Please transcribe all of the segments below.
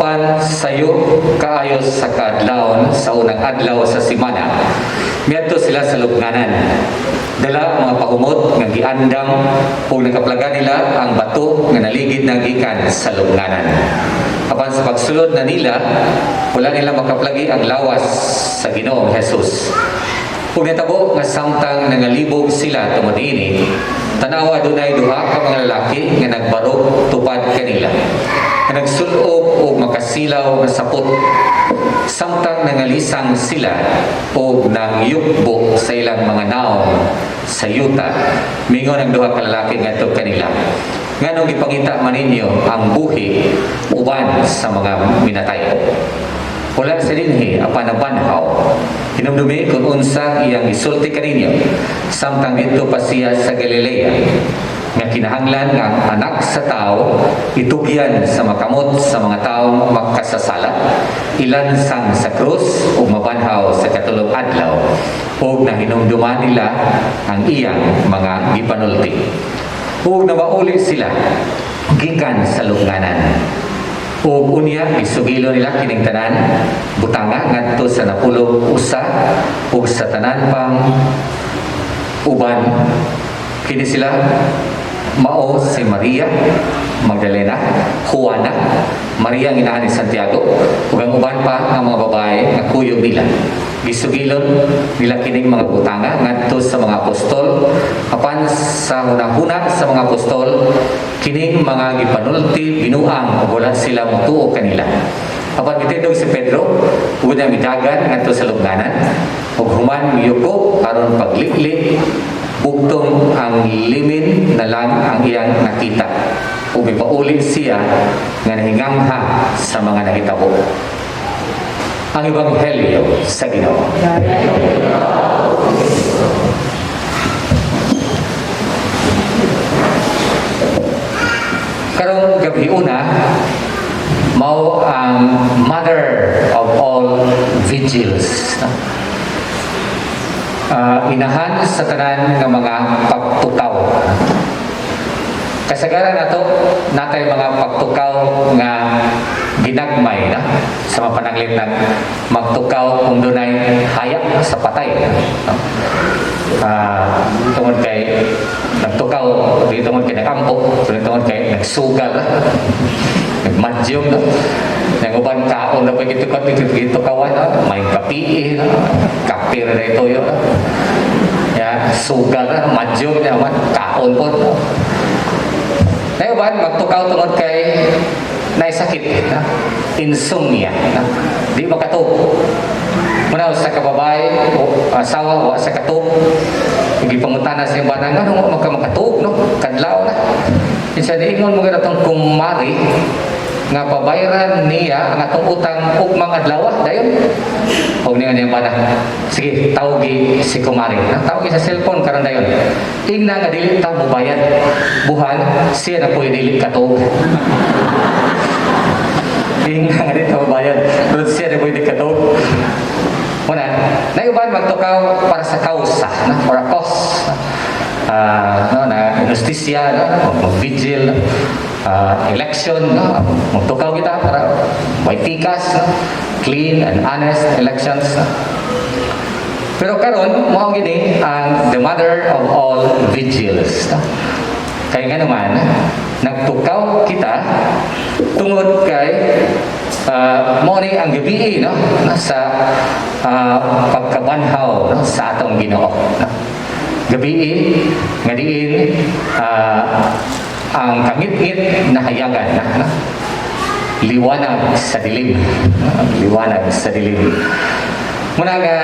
Apan sayo kaayo sa kaadlawon sa unang adlaw sa simana, miadto sila sa lubnganan. Dala ang mga pahumot nga giandam ug nakaplagan nila ang bato nga naligid na gikan sa lubnganan. Apan sa pagsulod na nila, wala nila makaplagi ang lawas sa Ginoong Jesus. Ug natabo nga samtang nangalibog sila tungod ini, tanawa, dunay duha ka mga lalaki nga nagbarog tupad kanila, nga nagsulob og makasilaw nga sapot. Samtang nangalisang sila og nangyukbo sa ilang mga naong sa yuta, mingon ang duha ka lalaki ngadto kanila, "Nganong gipangita man ninyo ang buhi uban sa mga minatay? Wala siya dinhi, apan nabanhaw. Hinumdumi kung unsa iyang gisulti kaninyo samtang didto pa siya sa Galilea, nga kinahanglan nga ang Anak sa Tao itugyan sa makamot sa mga taong makasasala, ilansang sa krus ug mabanhaw sa katulong adlaw." Ug nahinumduman nila ang iyang mga gipanulti. Ug namauli sila gikan sa lubnganan. Ug unya gisugilo nila kining tanan butanga ngadto sa 11 ug sa tanan pang uban. Kini sila mao si Maria Magdalena, Juana, Maria ang inahan ni Santiago, ug ang uban pa nga mga babae nga kuyog nila. Gisugilon nila kining mga butanga ngadto sa mga apostol. Apan sa hunahuna sa mga apostol, kining mga gipanulti binuang ug wala sila motuo kanila. Apan mitindog si Pedro ug unya midagan ngadto sa lubnganan, ug human miyuko aron paglili, bugtong ang limin na lang ang iyang nakita. Ug mipauli siya nga nahingamha sa mga nahitabo. Ang Ebanghelyo sa Ginoo. Karong gabi una, mao ang mother of all vigils, no? Inahan sa tanan nga mga pagtukaw. Kasagaran nato natay mga pagtukaw nga ginagmay na sa mga pananglit ng magtukaw kung dunay hayak sa patay, no? Tungod kay nagtukaw di tungod kay nagampo, tungod kay nagsugal, nagmadyong, no? Nang uban kaon na pa gitukaw gitukawan, no? May kapi, no? Kape na ito yun, no? Ya, sugal na, madyong niya man, kaon po, no? Nay uban magtukaw tungod kay naay sakit, no? Insomnia, no? Di makatug. Muna sa kababae o asawa wa sa katug. Gipangutana sa iyang bana, "Ngano wa man makatug, no? Kadlaw na." Kinsa niingon mo atong kumari nga pabayaran niya ang atong utang ug mga adlaw dayon. Og niya niya bana, "Sige, tawgi si kumari." Tawgi sa cellphone karon dayon. "Ingna nga dili ta mobayad. Buhan siya na po'y dili katug." Ingna nga dili ta mobayad. Pero siya na po'y dili katug. Muna, naiuban magtukaw para sa kausa, no? For a cause. No? No, na justisya, no? Mag-vigil, no? Election, no? Magtukaw kita para may tikas, no? Clean and honest elections. No? Pero karon mao gini ang the mother of all vigils. No? Kaya nga naman, nagtukaw kita tungod kay mao ni ang gabi, no, sa pagkabanhaw, no, sa atong Ginoo, no? Gabi nga diin ang kangit-ngit na hayagan, no? Liwanag sa dilim, no? Liwanag sa dilim. Muna nga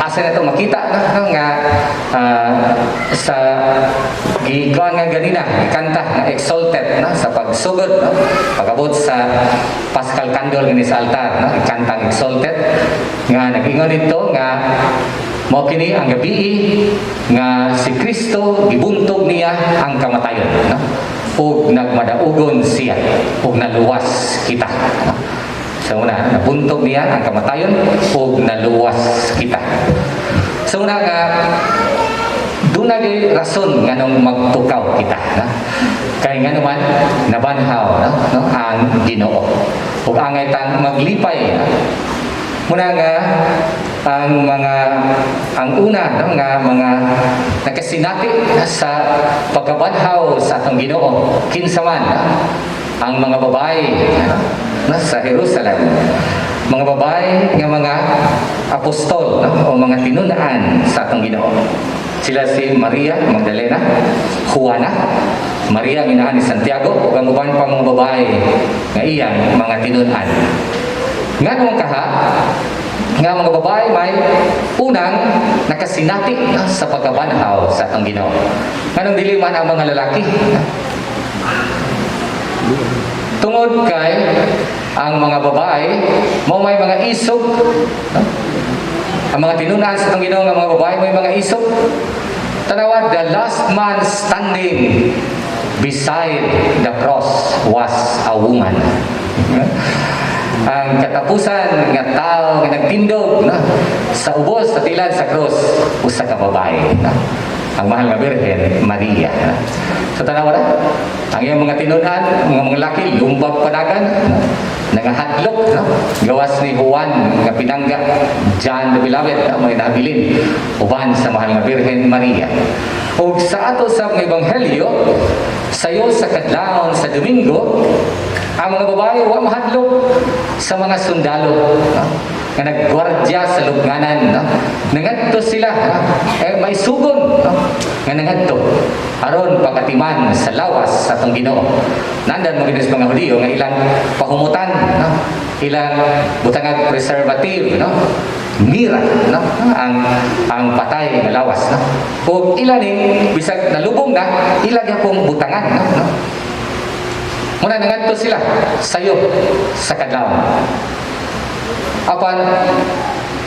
asa na to makita, no, no, nga sa gikuan nga ganina kanta nga "Exalted", no, sa pagsugod, no, pag-abot sa Paschal candle ngani sa altar, no, ikantang "Exalted" nga nag-ingon dito nga mao kini ang gabi nga si Kristo gibuntog niya ang kamatayon, no, ug nagmadaugon siya ug naluwas kita, no? Sa una, nabuntog niya ang kamatayon ug naluwas kita. Sa una nga dunay Duna gyud rason nganong magtukaw kita, no? Kay nga naman nabanhaw, no, ang Ginoo. Ug angay tang maglipay, no? Muna nga ang mga ang una, no, nga mga nakasinati sa pagkabanhaw sa atong Ginoo, kinsa man, no? Ang mga babae, no, sa Jerusalem, mga babae nga mga apostol, no, o mga tinun-an sa atong Ginoo. Sila si Maria Magdalena, Juana, Maria ang inahan ni Santiago, ug ang uban pa mga babae nga iyang mga tinun-an. Ngano kaha nga mga babae may unang nakasinati, no, sa pagkabanhaw sa atong Ginoo? Nganong dili man ang mga lalaki? Tungod kay ang mga babae mo may mga isog, no? Ang mga tinun-an sa atong Ginoo nga mga babae may mga isog. Tanawa, the last man standing beside the cross was a woman. Ang katapusan nga tao nga nagtindog, no, sa ubos sa tilad sa krus, usa ka babae, no? Ang mahal nga Birhen Maria, no? So tanawa na ang iyang mga tinun-an mga laki, lumbag panagan, no? Nangahadlok, no? Gawas ni Juan nga pinangga, John the Beloved, no? May nabilin uban sa mahal nga Birhen Maria. Ug sa ato sa mga ebanghelyo sayo sa kadlawon sa Domingo, ang mga babae wa mahadlok sa mga sundalo, no, nga nagguwardya sa lubnganan, no? Nangadto sila, no? Eh, maisugon, no, nga nangadto aron pagatiman sa lawas sa atong Ginoo. Nandan mo gid sa mga Hudiyo nga ilang pahumutan, no, ilang butangag preservative, no, mira, no, ang patay nga lawas, no, ug ila ning bisag nalubong na, ila gyapong butangan, no. Muna nangadto sila sayo sa kadlawon. Apan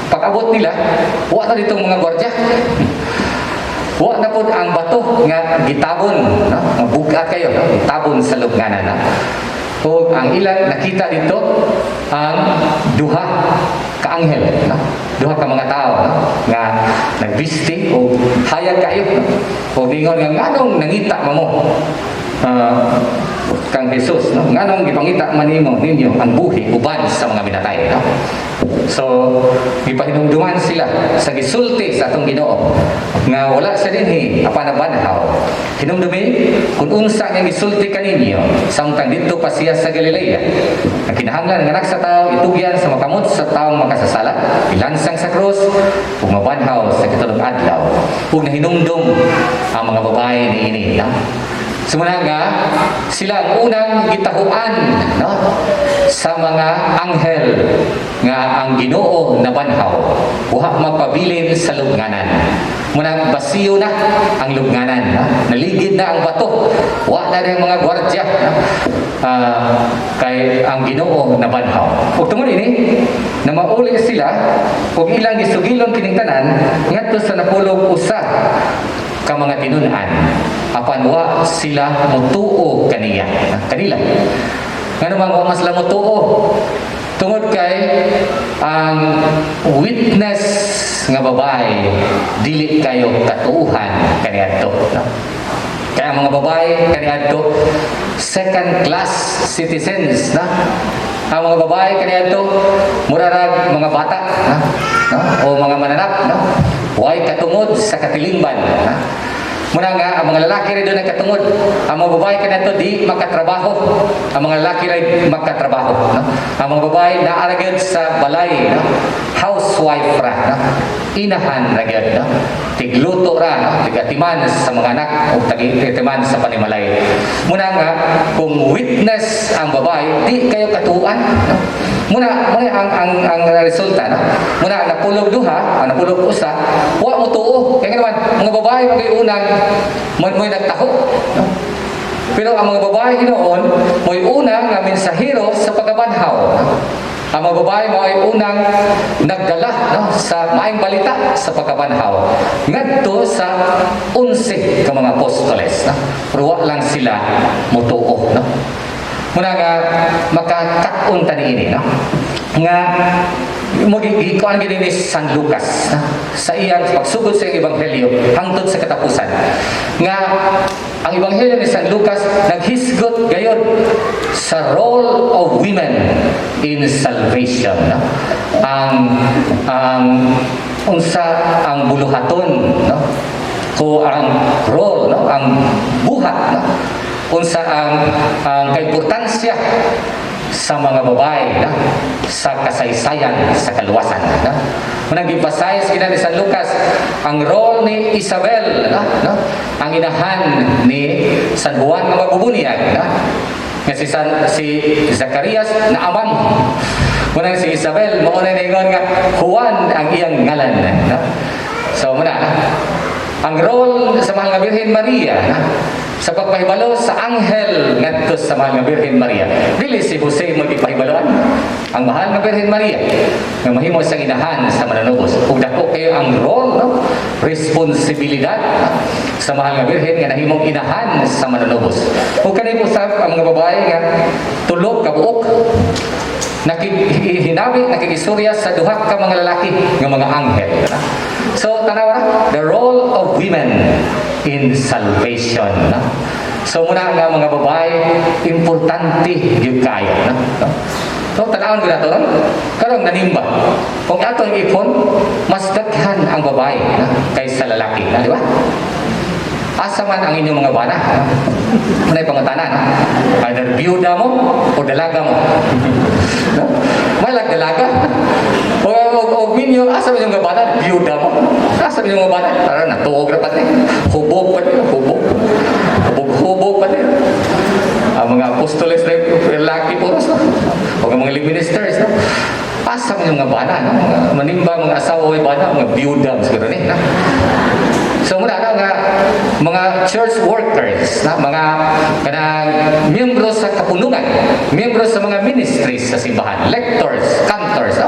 pag-abot nila, wa na ditong mga gwardiya. Wa na pud ang bato nga gitabon, no? Nga bugat kayo, no? Gitabon sa lubnganan, no? Ug ang ilang nakita dito ang duha ka anghel, no? Duha ka mga tao, no? Nga nagbisti og hayag kayo, no? Ug ningon nga, "Nganong nangita mo kang Jesus, no? Nganong gipangita man nimo ninyo ang buhi uban sa mga minatay, no?" So gipahinumduman sila sa gisulti sa atong Ginoo nga wala sa dinhi apan nabanhaw. "Hinumdumi kung unsa nga gisulti kaninyo samtang didto pa siya sa Galilea. Ang kinahanglan ng Anak sa Tao itugyan sa makamot sa taong makasasala, ilansang sa krus ug mabanhaw sa ikatulong adlaw." Ug nahinumdum ang mga babae niini, no? Sumuna nga sila ang unang gitahuan, no, sa mga anghel nga ang Ginoo nabanhaw. Wa magpabilin sa lubnganan. Muna basiyo na ang lubnganan, no? Naligid na ang bato. Wa na ang mga gwardiya, no? Kay ang Ginoo nabanhaw. Ug tungod ini na mauli sila ug ilang gisugilon kining tanan ngadto sa napulog usa ka mga tinun-an, apan wa sila mutuo kaniya kanila. Ngano man wa man sila mutuo? Tungod kay ang witness nga babae dili kayo katuuhan kaniadto, no? Kaya ang mga babae kaniadto, second class citizens na. Ang mga babae kaniadto, murarag mga bata, no? No? O mga mananap, no? Way katungod sa katilingban, no? Muna nga, ang mga lalaki rin doon nagkatungod. Ang mga babae kaniadto di makatrabaho. Ang mga lalaki rin makatrabaho. No? Ang mga babae naa ra gyud sa balay. No? Housewife ra. No? Inahan ra gyud. No? Tigluto ra. No? Tigatiman sa mga anak o tigatiman sa panimalay. Muna nga, kung witness ang babae, di kayo katuan. No? Muna ang resulta, no? Muna napulog duha, ang napulog usa, wa mo tuo. Kaya nga naman, mga babae magay unang mo'y nagtaho, no? Pero ang mga babae hinoon, mo'y una nga mensahero sa pagkabanhaw, no? Ang mga babae mo ay unang nagdala, no, sa maayong balita sa pagkabanhaw ngadto sa 11 ka mga apostoles, no? Pero wa lang sila motuo, no? Muna nga makakat-on ta niini, no? Nga Mo gikuan gid ni San Lucas, na, sa iyang pagsugod sa iyang ebanghelyo hangtod sa katapusan, nga ang ebanghelyo ni San Lucas naghisgot gayod sa role of women in salvation, no? Ang unsa ang buluhaton, no, ko ang role, no, ang buhat, no, unsa ang kaimportansya sa mga babae, no, sa kasaysayan sa kaluwasan, no. Munang gi-emphasize kita ni San Lucas ang role ni Isabel, no, no, ang inahan ni San Juan nga magbubunyag, no, nga si Zacarias na amang. Munang si Isabel mao na ningon nga Juan ang iyang ngalan, no. So muna ang role sa Mahal nga Birhen Maria, no, sa pagpahibalo sa anghel ngadto sa Mahal nga Birhen Maria. Dili si Jose mo gipahibaloan. Ang Mahal nga Birhen Maria nga mahimo sa inahan sa Mananubos. Ug dako kayo ang role, no, responsibilidad, no, sa Mahal nga Birhen nga nahimong inahan sa Mananubos. Ug kani po sa ang mga babae nga tulo ka buok nakihinabi, nakigistorya sa duha ka mga lalaki nga mga anghel. No? So, tanawa na, the role of women in salvation. No? So, muna nga mga babae, importante gyud kayo. No? No? So, tanawon ko na to, no? Karong nanimba. Kung atong ipon, mas daghan ang babae, no, kaysa lalaki. No? Di ba? Asa man ang inyong mga bana? No? Muna pangutana, no? Either biyuda mo o dalaga mo. No? Malag dalaga. O minyo, asa man yung mga bana? Biyuda mo. Asa man yung mga bana? Tara, natuog na pati. Hubog pati. Hubog. Hubog-hubog pati. Ang mga apostoles na lalaki puros, no? O ang mga ministers, no? Asa man yung mga bana, no? Mga manimba, mga asawa, bana, mga biyuda, siguro ni, no? So muna na nga mga church workers, na mga kanang miyembro sa kapunungan, miyembro sa mga ministries sa simbahan, lectors, cantors,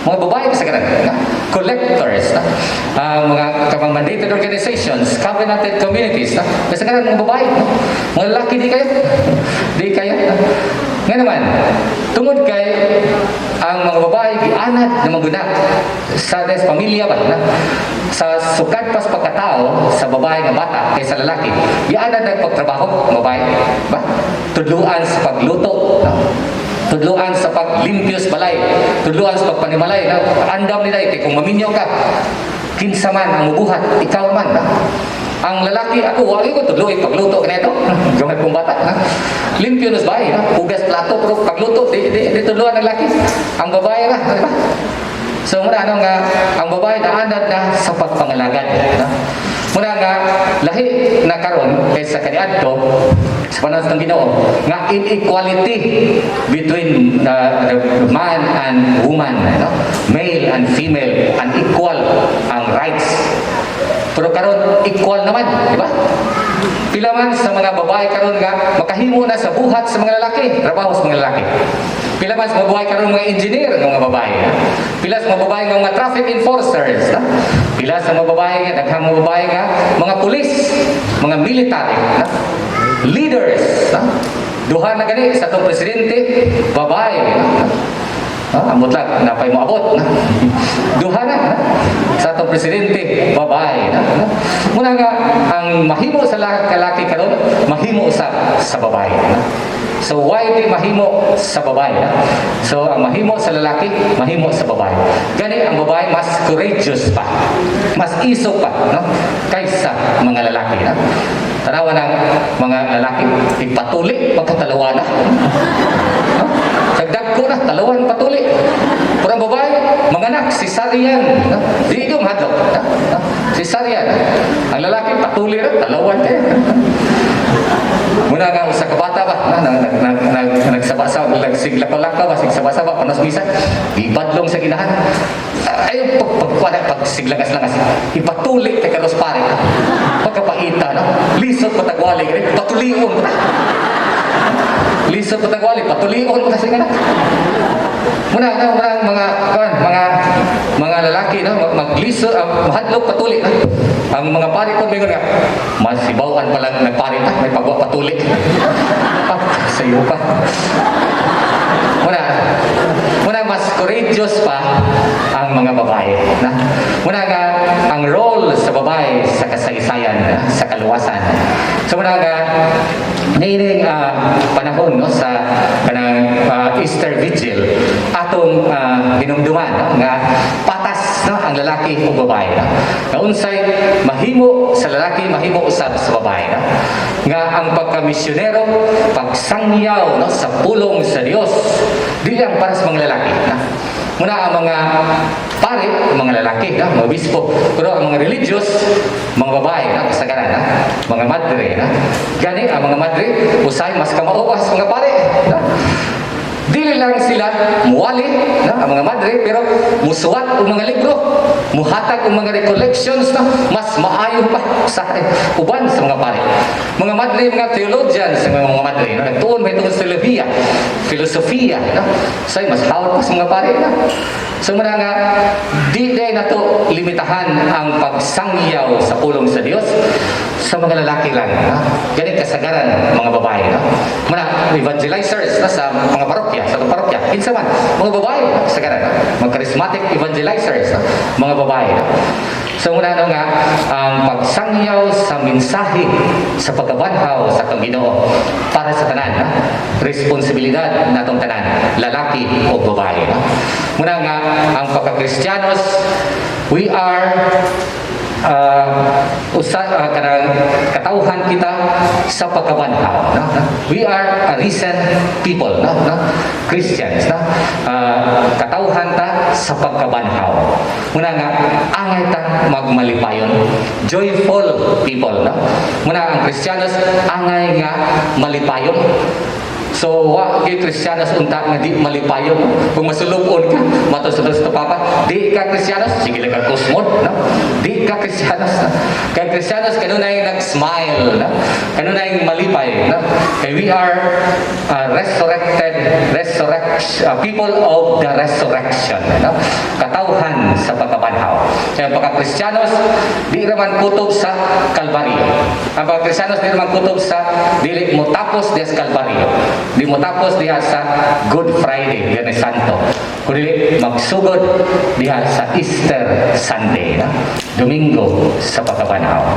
mga babae sa kanan, na, collectors, na, mga kamang mandated organizations, covenanted communities, na, sa kanan mga babae, no? Mga lalaki di kayo, di kayo. Na. Nga naman, tungod kay ang mga babae gianad na maguna sa des pamilya ba na sa sukad pas pagkatao sa babae nga bata kaysa lalaki, gianad na pagtrabaho ang babae ba, tudluan sa pagluto, no? Tudluan sa paglimpyo sa balay, tudluan sa pagpanimalay, no? Andam nila kay kung maminyo ka, kinsa man ang mubuhat, ikaw man, no? Ang lalaki, ako wala ko tudloy pagluto kanito, gamay kong bata, no? Limpyo nas bahay, no? Hugas plato, pero pagluto di tudloan ang laki, ang babae ra, di ba? So muna ano nga ang babae naanad na sa pagpangalagad, no? Muna nga lahi na karon kaysa kaniadto sa panahon ng Ginoo nga inequality between the man and woman, no? Male and female, unequal ang rights. Pero karon equal naman, di ba? Pila man sa mga babae karon nga makahimo na sa buhat sa mga lalaki, trabaho sa mga lalaki. Pila man sa mga babae karon mga engineer nga mga babae. Na? Pila sa mga babae nga mga traffic enforcers, na? Pila sa mga babae nga daghang mga babae nga mga pulis, mga military, na? Leaders, na? Duha na gani sa atong presidente, babae. Na? Ah, ambot lang, napay mo abot. Na? Duha na, na? Sa atong presidente, babae. Na? Na? Muna nga, ang mahimo sa kalaki karon, mahimo sa babae. Na? So why di mahimo sa babae? Na? So ang mahimo sa lalaki, mahimo sa babae. Gani ang babae mas courageous pa, mas isog pa, no, kaysa mga lalaki. Na? Tanawa ng mga lalaki, ipatuli pagkatalawa na. No? Dagdag ko na, talawan patuli. Pero ang babae, manganak, cesarean. No? Di ko mahadlok. No? No? Cesarean. Ang lalaki, patuli na, talawan kayo. Muna nga usa ka bata ba, na, nag nag nag nagsaba-saba, nagsiglakaw-lakaw ba, sigsaba-saba, panos misa, gibadlong sa ginahan. Ay, pag pag siglangas-langas, ipatuli kay karos pare. Pagkapaita, no? Lisod patagwali, patulion pa. Lisod patagwali, patulion pa kasi nga. Muna na, muna mga kuan, mga lalaki, no, maglisod, mahadlok patuli, no? Ang mga pari ko mingon nga masibawan pa lang nagpari ta, may pagwa patuli. Ah, sayo pa. Muna muna mas mas courageous pa ang mga babae. Na? Muna nga, ang role sa babae sa kasaysayan, na, sa kaluwasan. So muna nga, niining panahon, no, sa kanang Easter Vigil, atong hinumduman, no, nga patas, no, ang lalaki ug babae, no? Nga unsay mahimo sa lalaki, mahimo usab sa babae, no? Nga ang pagkamisyonero, pagsangyaw, no, sa pulong sa Dios, dili lang para sa mga lalaki, no? Muna ang mga pare, mga lalaki, no, mga obispo, pero ang mga religious, mga babae, no, kasagaran, no, mga madre, no? Gani ang mga madre, usay mas kamao pa sa mga pare, no? Dili lang sila muwali, no, ang mga madre, pero musuwat og mga libro, muhatag og mga recollections, no, mas maayo pa sa uban sa mga pare. Mga madre, mga theologians, ang mga madre, no, nagtuon ba itong teolohiya, filosofiya, no? Say mas hawak pa sa mga pare, no? So muna nga, di diay nato limitahan ang pagsangyaw sa pulong sa Dios sa mga lalaki lang. No? Gani kasagaran mga babae. No? Muna, evangelizers na sa mga parokya, sa parokya. Kinsa man, mga babae, no? Kasagaran. No? Mga charismatic evangelizers, no? Mga babae. No? So muna, no, nga, ang pagsangyaw sa mensahe sa pagkabanhaw sa atong Ginoo para sa tanan, no? Responsibilidad natong tanan, lalaki o babae. No? Muna nga, ang pagkakristiyanos, we are usa kanang katawhan kita sa pagkabanhaw, no? We are a risen people, no? Christians, no? Katawhan ta sa pagkabanhaw. Muna nga angay ta magmalipayon, joyful people, no? Muna ang Kristiyanos angay nga malipayon. So, wa kay Kristiyanos unta nga di malipayon. Kung masulubon ka, matod sa Papa, di ka Kristiyanos, sige lang ka kusmod, no? Di ka Kristiyanos. No? Kay Kristiyanos kanunay nag-smile, no? Kanunay malipay, no? Kay we are resurrected, resurrection, people of the resurrection, no? Katawhan sa pagkabanhaw. Kaya ang pagka-Kristiyanos, di raman kutob sa Kalbaryo. Ang pagka-Kristiyanos, di raman kutob sa dili mo tapos diha sa Kalbaryo. Di mo tapos diha sa Good Friday, Biyernes Santo. Kundi magsugod diha sa Easter Sunday, no? Domingo sa pagkabanhaw.